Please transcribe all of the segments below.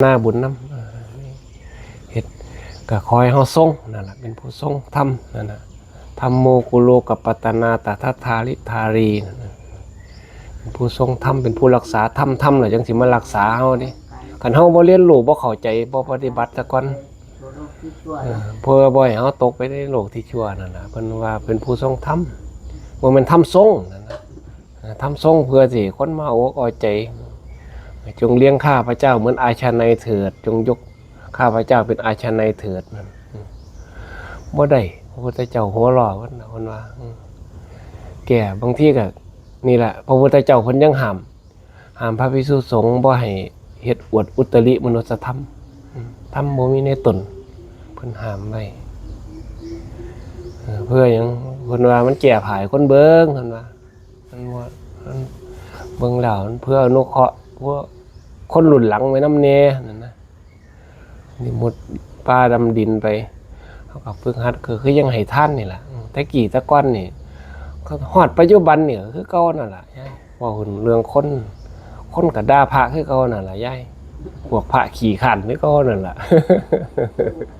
ນາບຸນນຳ ເອີ ເຮັດ ກໍຂໍໃຫ້ເຮົາຊົງນັ້ນລະ ເປັນຜູ້ຊົງທຳນັ້ນນະ ທຳໂມ ກຸໂລ ກັບປະຕະນາ ຕະຖາທາລິທາຣີ ນັ້ນນະ ເປັນຜູ້ຊົງທຳ ເປັນຜູ້ຮັກສາທຳ ທຳລະຈັ່ງຊິມາຮັກສາເຮົາເດ້. ຄັນເຮົາບໍ່ຮຽນຮູ້ ບໍ່ເຂົ້າໃຈ ບໍ່ປະຕິບັດຊະກ່ອນ ເອີ ເພື່ອບໍ່ໃຫ້ເຮົາຕົກໄປໃນໂລກທີ່ຊົ່ວນັ້ນນະ ເພິ່ນວ່າເປັນຜູ້ຊົງທຳ ບໍ່ແມ່ນທຳຊົງນັ້ນນະ ທຳຊົງເພື່ອຊິໃຫ້ຄົນມາເອົາອົກເອົາໃຈ ຈົ່ງລ້ຽງຂ້າພະເຈົ້າເໝືອນອາຊະໄນເຖີດ ຈົ່ງຍົກຂ້າພະເຈົ້າເປັນອາຊະໄນເຖີດ ນັ້ນ ອືມ ບໍ່ໄດ້ ພະພຸດທະເຈົ້າຫົວລໍ້ເພິ່ນນະ ເພິ່ນວ່າ ອືມ ແກ່ ບາງທີກໍນີ້ລະ ພະພຸດທະເຈົ້າເພິ່ນຍັງຫ້າມ ຫ້າມພະພິກສຸສົງບໍ່ໃຫ້ເຮັດອວດອຸດຕະລິມະນຸດສະທຳ ອືມ ທຳບໍ່ມີໃນຕົນ ເພິ່ນຫ້າມໄວ້ ເອີ ເພື່ອຫຍັງ ເພິ່ນວ່າມັນແກ້ຜ້າໃຫ້ຄົນເບິ່ງ ເພິ່ນວ່າ ມັນບໍ່ ມັນເບິ່ງແລ້ວມັນເພື່ອອະນຸເຄາະພວກຄົນລຸ້ນຫຼັງໄວ້ນຳແດ່ນັ້ນນະ ນິມົດປ່າດຳດິນໄປ ເຮົາກໍຝຶກຫັດ ຄື ຄືຍັງໃຫ້ທານນີ້ລະ ອືມ ແຕ່ກີ້ແຕ່ກ່ອນນີ້ ຮອດປັດຈຸບັນນີ້ກໍຄືເກົ່ານັ້ນລະຍາຍ ເວົ້າເລື່ອງຄົນ ຄົນກໍດ່າພະຄືເກົ່ານັ້ນລະຍາຍ ພວກພະຂີ້ຄ້ານຄືເກົ່ານັ້ນລະ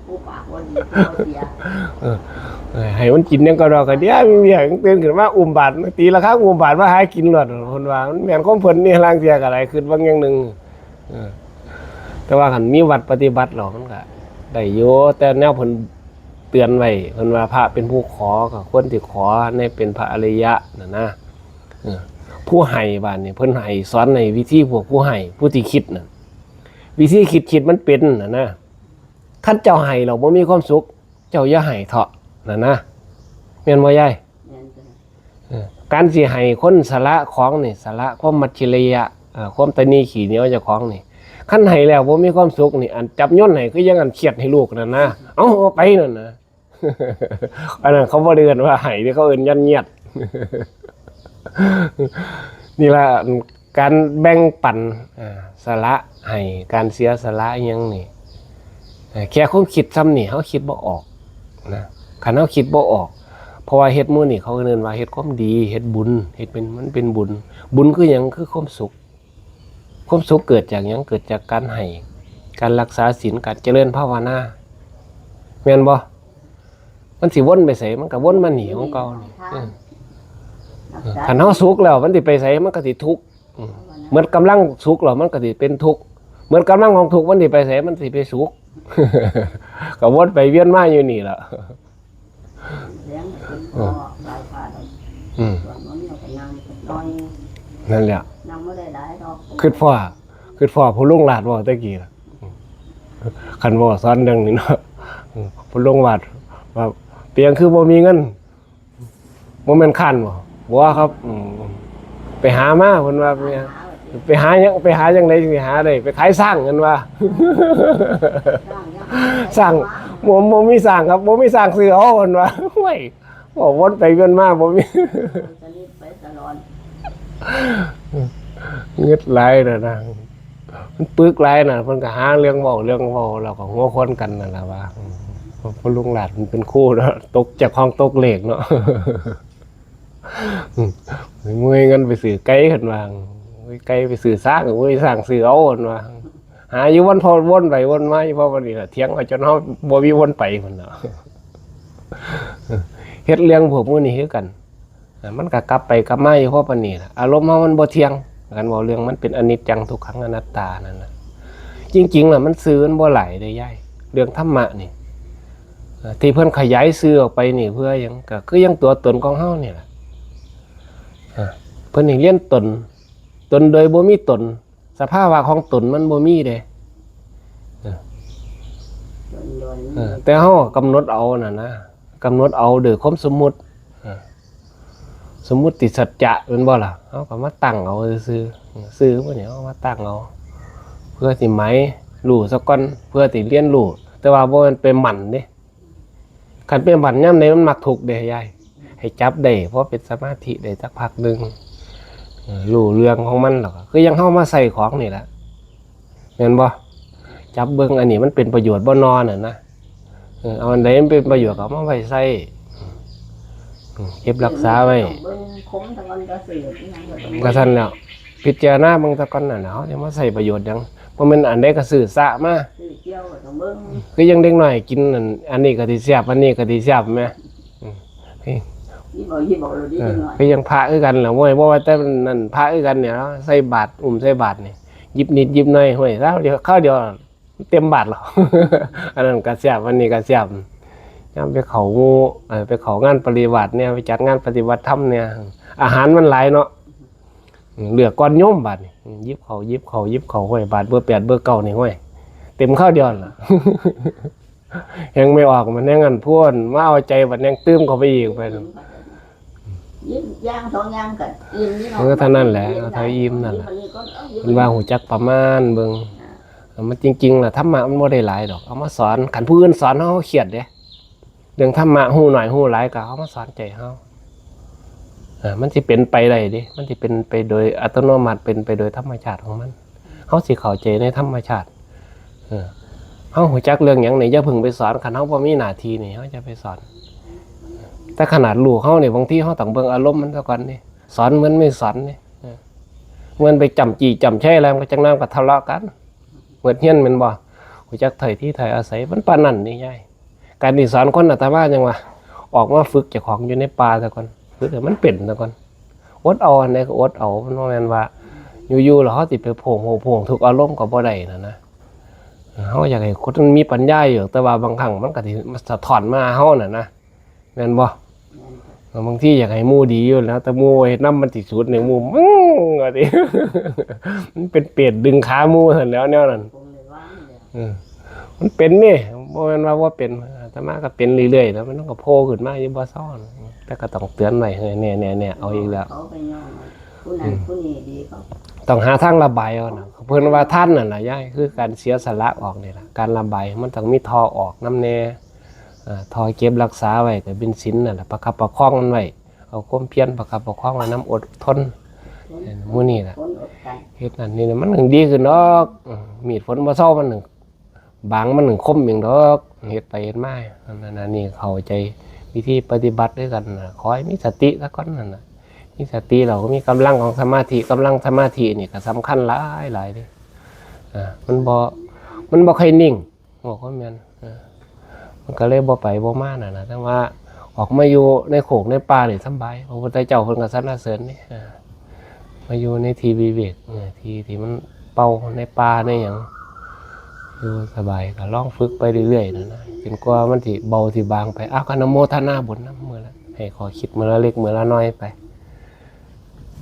ຜູ້ປາກບໍ່ດີຜູ້ບໍ່ເສຍ ເອີ ເອີ ໃຫ້ມັນກິນຫຍັງກໍດອກກະດຽວ ມີວຽກຕື່ນຂຶ້ນມາອຸ້ມບາດ ຕີລະຄັງອຸ້ມບາດມາຫາກິນໂລດ ເພິ່ນວ່າ ມັນແມ່ນຂອງເພິ່ນນີ້ ລາງເທື່ອກໍໄດ້ຄິດບາງຢ່າງໜຶ່ງ ເອີ ແຕ່ວ່າຄັນມີວັດປະຕິບັດແລ້ວ ມັນກໍໄດ້ຢູ່ ແຕ່ແນວເພິ່ນເຕືອນໄວ້ ເພິ່ນວ່າພະເປັນຜູ້ຂໍ ກໍຄວນຊິຂໍໃນເປັນພະອະລິຍະນັ້ນນະ ເອີ ຜູ້ໃຫ້ບາດນີ້ ເພິ່ນໃຫ້ ສອນໃຫ້ວິທີພວກຜູ້ໃຫ້ ຜູ້ທີ່ຄິດນັ້ນ ວິທີຄິດ ຄິດມັນເປັນຫັ້ນນະ ຄັນເຈົ້າໃຫ້ແລ້ວບໍ່ມີຄວາມສຸກ ເຈົ້າຢ່າໃຫ້ເຖາະ ຫັ້ນນະ ແມ່ນບໍ່ຍາຍ? ແມ່ນເຈົ້າ. ເອີ ການຊິໃຫ້ຄົນສະຫຼະຂອງນີ້ ສະຫຼະຄວາມມັດຈະລິຍະ ເອີ ຄວາມຕະໜີຂີ້ໜຽວເຈົ້າຂອງນີ້ ຄັນໃຫ້ແລ້ວບໍ່ມີຄວາມສຸກນີ້ ອັນຈັບໂຍນໃຫ້ຄືຢ່າງອັນຄຽດໃຫ້ລູກນັ້ນນະ ເອົາ ເອົາໄປນັ້ນນະ ອັນນັ້ນເຂົາບໍ່ໄດ້ເອີ້ນວ່າໃຫ້ເດ້ ເຂົາເອີ້ນຢັດງຽດ ນີ້ລະ ການແບ່ງປັນ ເອີ ສະຫຼະໃຫ້ ການເສຍສະຫຼະອີ່ຫຍັງນີ້ ເອີ ແຄ່ຄວາມຄິດຊ່ຳນີ້ເຮົາຄິດບໍ່ອອກນະ ຄັນເຮົາຄິດບໍ່ອອກ ເພາະວ່າເຮັດມື້ນີ້ເຂົາເອີ້ນວ່າເຮັດຄວາມດີ ເຮັດບຸນ ເຮັດເປັນ ມັນເປັນບຸນ ບຸນຄືຫຍັງ? ຄືຄວາມສຸກ ຄວາມສຸກເກີດຈາກຫຍັງ? ເກີດຈາກການໃຫ້ ການລັກສາສິນ ການຈະເລີນພາວະນາ ແມ່ນບໍ່? ມັນຊິວົນໄປໃສ? ມັນກໍວົນມາໜີຂອງເກົ່ານີ້ ເອີ ເອີ ຄັນເຮົາສຸກແລ້ວມັນຊິໄປໃສ? ມັນກໍຊິທຸກ ອືມ ໝົດກຳລັງສຸກແລ້ວມັນກໍຊິເປັນທຸກ ໝົດກຳລັງຂອງທຸກມັນຊິໄປໃສ? ມັນຊິໄປສຸກ ກໍວົນໄປວຽນມາຢູ່ນີ້ລະ ແລງກໍເປັນ ເອີ ກໍໄດ້ພາດອກ ອືມ ສ່ວນບໍ່ມີກໍນັ່ງຈັກໜ້ອຍ ນັ້ນແຫຼະ ນັ່ງບໍ່ໄດ້ຫຼາຍດອກ ຄິດພໍ້ ຄິດພໍ້ຜູ້ລຸງຫຼາດເວົ້າແຕ່ກີ້ລະ ອືມ ຄັນເວົ້າສອນເລື່ອງນີ້ເນາະ ອືມ ຜູ້ລຸງຫຼາດວ່າ ເປັນຫຍັງຄືບໍ່ມີເງິນ? ບໍ່ແມ່ນຄ້ານບໍ່? ບໍ່ຄັບ ອືມ ໄປຫາມາ ເພິ່ນວ່າ ໄປຫາຫຍັງ? ໄປຫາຈັ່ງໃດຊິຫາໄດ້? ໄປຂາຍຊ້າງ ເພິ່ນວ່າ ຊ້າງ ບໍ່ ບໍ່ມີຊ້າງຄັບ ບໍ່ມີຊ້າງຊື້ເອົາ ເພິ່ນວ່າ ໂອ້ຍ ເວົ້າວົນໄປວຽນມາ ບໍ່ມີ ງຶດຫຼາຍນະນາງ ມັນປຶກຫຼາຍນະ ເພິ່ນກໍຫາເລື່ອງເວົ້າ ເລື່ອງເວົ້າ ແລ້ວກໍຫົວຄວນກັນນັ້ນລະວ່າ ອືມ ເພາະລຸງຫຼາດມັນເປັນຄູເນາະ ຕົກ ເຈົ້າຂອງຕົກເລກເນາະ ອືມ ເມື່ອຍເງິນໄປຊື້ໄກ່ ເພິ່ນວ່າ ໂອ້ຍ ໄກ່ໄປຊື້ຊ້າງ ໂອ້ຍ ຊ້າງຊື້ເອົາ ເພິ່ນວ່າ ຫາຢູ່ວັນພໍ ວົນໄປວົນມາຢູ່ ເພາະວ່ານີ້ລະ ຖຽງເອົາຈົນເຮົາບໍ່ມີບ່ອນໄປ ເພິ່ນວ່າ ເຮັດເລື່ອງພວກມື້ນີ້ຄືກັນ ມັນກໍກັບໄປກັບມາຢູ່ພໍປານນີ້ລະ ອາລົມເຮົາມັນບໍ່ທ່ຽງ ຄັນເວົ້າເລື່ອງມັນເປັນອະນິດຈັງ ທຸກຂັງ ອະນັດຕານັ້ນນະ ຈິງໆລະມັນຊື່ມັນບໍ່ຫຼາຍເດ້ຍາຍ ເລື່ອງທຳມະນີ້ ທີ່ເພິ່ນຂະຫຍາຍຊື່ອອກໄປນີ້ເພື່ອຫຍັງ? ກໍຄືຫຍັງ ຕົວຕົນຂອງເຮົານີ້ລະ ເພິ່ນໃຫ້ລຽນຕົນ ຕົນໂດຍບໍ່ມີຕົນ ສະພາວະຂອງຕົນມັນບໍ່ມີເດ້ ເອີ ແຕ່ເຮົາກຳນົດເອົານັ້ນນະ ກຳນົດເອົາໂດຍຄວາມສົມມຸດ ເອີ ສົມມຸດຕິສັດຈະແມ່ນບໍ່ລະ? ເຮົາກໍມາຕັ້ງເອົາຊື່ໆ ຊື່ພວກນີ້ເຮົາມາຕັ້ງເອົາ ເພື່ອຊິໝາຍຮູ້ຊະກ່ອນ ເພື່ອຊິຮຽນຮູ້ ແຕ່ວ່າບໍ່ແມ່ນໄປໝັ້ນເດ້ ຄັນໄປໝັ້ນຍາມໃດມັນມັກທຸກເດ້ຍາຍ ໃຫ້ຈັບໄດ້ພໍເປັນສະມາທິໄດ້ຈັກພັກໜຶ່ງ ເອີ ຮູ້ເລື່ອງຂອງມັນແລ້ວກໍ ຄືຢ່າງເຮົາມາໃຊ້ຂອງນີ້ລະ ແມ່ນບໍ່? ຈັບເບິ່ງອັນນີ້ມັນເປັນປະໂຫຍດບໍ່ນໍນັ້ນນະ ເອີ ເອົາອັນໃດມັນເປັນປະໂຫຍດກໍເອົາມາໄວ້ໃຊ້ ເກັບຮັກສາໄວ້ ເບິ່ງຄົມຕະກ່ອນ ກໍຊື້ອີ່ຫຍັງກໍຕ້ອງ ກໍຊັ້ນແລ້ວ ພິຈາລະນາເບິ່ງຕະກ່ອນນັ້ນແຫຼະ ເຮົາຈະມາໃຊ້ປະໂຫຍດຫຍັງ? ບໍ່ແມ່ນອັນໃດກໍຊື້ຊະມາ ຊື້ກ່ຽວກໍຕ້ອງເບິ່ງ ຄືຈັ່ງເດັກນ້ອຍກິນອັນ ອັນນີ້ກໍຊິແຊບ ອັນນີ້ກໍຊິແຊບແໝ ອືມ ຍິບເອົາ ຍິບເອົາໂລດເດ້ ເອີ ເດັກນ້ອຍ ຄືຈັ່ງພະຄືກັນແຫຼະ ໂອ້ຍ ບໍ່ວ່າແຕ່ນັ້ນ ພະຄືກັນນີ້ເນາະ ໃສ່ບາດ ອຸ້ມໃສ່ບາດນີ້ ຢິບນິດຢິບໜ້ອຍ ໂອ້ຍ ຄາວດຽວ ຄາວດຽວເຕັມບາດແລ້ວ ອັນນັ້ນກໍແຊບ ອັນນີ້ກໍແຊບ ຍາມໄປເຂົ້າໝູ່ ເອີ ໄປເຂົ້າງານປະລິວາດແດ່ ໄປຈັດງານປະຕິບັດທຳແດ່ ອາຫານມັນຫຼາຍເນາະ ເລືອກກ່ອນໂຍມບາດນີ້ ຍິບເຂົ້າ ຍິບເຂົ້າ ຍິບເຂົ້າ ໂອ້ຍ ບາດເບີແປດເບີເກົ້ານີ້ ໂອ້ຍ ເຕັມຄາວດຽວຫັ້ນລະ ແຮ່ງບໍ່ອອກ ມັນແຮ່ງອັນ ຜູ້ມາເອົາໃຈບັດແຮ່ງຕື່ມເຂົ້າໄປອີກ ໄປ ຍິບຢ່າງສອງຢ່າງກໍອີ່ມນີ້ເນາະ ເອີ ເທົ່ານັ້ນແຫຼະ ເອົາເທົ່າອີ່ມນັ້ນລະ ເພິ່ນວ່າຮູ້ຈັກປະມານເບິ່ງ ມັນຈິງໆລະ ທຳມະມັນບໍ່ໄດ້ຫຼາຍດອກ ເອົາມາສອນ ຄັນຜູ້ອື່ນສອນເຮົາ ເຮົາຄຽດເດ້ ເລື່ອງທຳມະຮູ້ໜ້ອຍຮູ້ຫຼາຍກໍເອົາມາສອນໃຈເຮົາ ເອີ ມັນຊິເປັນໄປໄດ້ເດ້ ມັນຊິເປັນໄປໂດຍອັດຕະໂນມັດ ເປັນໄປໂດຍທຳມະຊາດຂອງມັນ ເຮົາຊິເຂົ້າໃຈໃນທຳມະຊາດ ເອີ ເຮົາຮູ້ຈັກເລື່ອງຫຍັງນີ້ ຢ່າເພິ່ງໄປສອນ ຄັນເຮົາບໍ່ມີໜ້າທີ່ນີ້ ເຮົາຈະໄປສອນ ແຕ່ຂະໜາດລູກເຮົານີ້ ບາງທີເຮົາຕ້ອງເບິ່ງອາລົມມັນຊະກ່ອນເດ້ ສອນເໝືອນໄມ່ສອນເດ້ ເອີ ເໝືອນໄປຈ້ຳຈີ້ຈ້ຳໄຊແລ້ວ ມັນກໍຈັກໜ້ອຍກໍທະເລາະກັນ ເໝິດຮຽນແມ່ນບໍ່? ຮູ້ຈັກຖ້ອຍທີຖ້ອຍອາໄສ ມັນປານນັ້ນນີ້ຍາຍ. ການທີ່ສອນຄົນອາດຕະມາຍັງວ່າ ອອກມາຝຶກເຈົ້າຂອງຢູ່ໃນປ່າຊະກ່ອນ ຝຶກໃຫ້ມັນເປັນຊະກ່ອນ. ອົດເອົາອັນໃດກໍອົດເອົາ ມັນບໍ່ແມ່ນວ່າຢູ່ໆແລ້ວເຮົາຊິໄປໂພງໂຫໂພງທຸກອາລົມກໍບໍ່ໄດ້ຫັ້ນນະ. ເຮົາຢາກໃຫ້ຄົນມັນມີປັນຍາຢູ່ ແຕ່ວ່າບາງຄັ້ງມັນກໍຊິສະທ້ອນມາຫາເຮົາຫັ້ນນະ. ແມ່ນບໍ່? ແມ່ນ. ເອີ ບາງທີຢາກໃຫ້ໝູ່ດີຢູ່ແລ້ວ ແຕ່ໝູ່ເຮັດນຳມັນຊິສຸດນີ້ ໝູ່ ອືມ ວ່າຕິ ມັນເປັນເປດດຶງຂາໝູ່ຊັ້ນແຫຼ້ວ ແນວນັ້ນ. ເອີ ມັນເປັນເດ້ ບໍ່ແມ່ນວ່າບໍ່ເປັນ ອາດຕະມາກໍເປັນເລື້ອຍໆ ແລ້ວມັນກໍໂຜ່ຂຶ້ນມາຢູ່ບໍ່ເຊົາ. ແຕ່ກໍຕ້ອງເຕືອນໄວ້ ເອີ ແນ່ໆໆ ເອົາອີກແລ້ວ ເຂົາໄປຍ້ອນຜູ້ນັ້ນ ອືມ ຜູ້ນີ້ດີ ເຂົາຕ້ອງຫາທາງລະບາຍເອົານະ. ເພິ່ນວ່າທ່ານນັ້ນລະຍາຍ ຄືການເສຍສະຫຼະອອກນີ້ລະ ການລະບາຍ ມັນຕ້ອງມີທໍ່ອອກນຳແນ່. ເອີ ທໍ່ເກັບຮັກສາໄວ້ກໍເປັນສິນນັ້ນລະ ປະຄັບປະຄອງມັນໄວ້ ເອົາຄວາມພຽນປະຄັບປະຄອງໄວ້ນຳ ອົດທົນ. ມື້ນີ້ລະ ເຮັດນັ້ນນີ້ ມັນຫຶງດີຂຶ້ນດອກ. ເອີ ມີດຝົນບໍ່ເຊົາ ມັນຫຶງບາງ ມັນຫຶງຄົມເອງດອກ. ເຮັດໄປເຮັດມາ ອັນນັ້ນອັນນີ້ເຂົ້າໃຈວິທີປະຕິບັດຄືກັນນະ. ຂໍໃຫ້ມີສະຕິຊະກ່ອນນັ້ນນະ. ມີສະຕິ ເຮົາກໍມີກຳລັງຂອງສະມາທິ. ກຳລັງສະມາທິນີ້ກໍສຳຄັນຫຼາຍໆເດ້. ເອີ ມັນບໍ່ ມັນບໍ່ຄ່ອຍນິ່ງ. ເວົ້າຄວາມແມ່ນ ເອີ ມັນກໍເລີຍບໍ່ໄປບໍ່ມານັ້ນນະ. ແຕ່ວ່າອອກມາຢູ່ໃນໂຄກໃນປ່ານີ້ສຳບາຍ. ພະພຸດທະເຈົ້າເພິ່ນກໍສັນລະເສີນເດ້ ເອີ ມາຢູ່ໃນທີ່ວິເວກ ເອີ ທີ່ ທີ່ມັນເປົ່າໃນປ່າໃນຫຍັງ ຢູ່ສະບາຍ. ກໍລອງຝຶກໄປເລື້ອຍໆນັ້ນນະ ຈົນກວ່າມັນຊິເບົາຊິບາງໄປ. ອ້າວ ກໍອະນຸໂມທະນາບຸນນຳ ມື້ລະ ໃຫ້ຂໍ້ຄິດມື້ລະເລັກມື້ລະໜ້ອຍໄປ.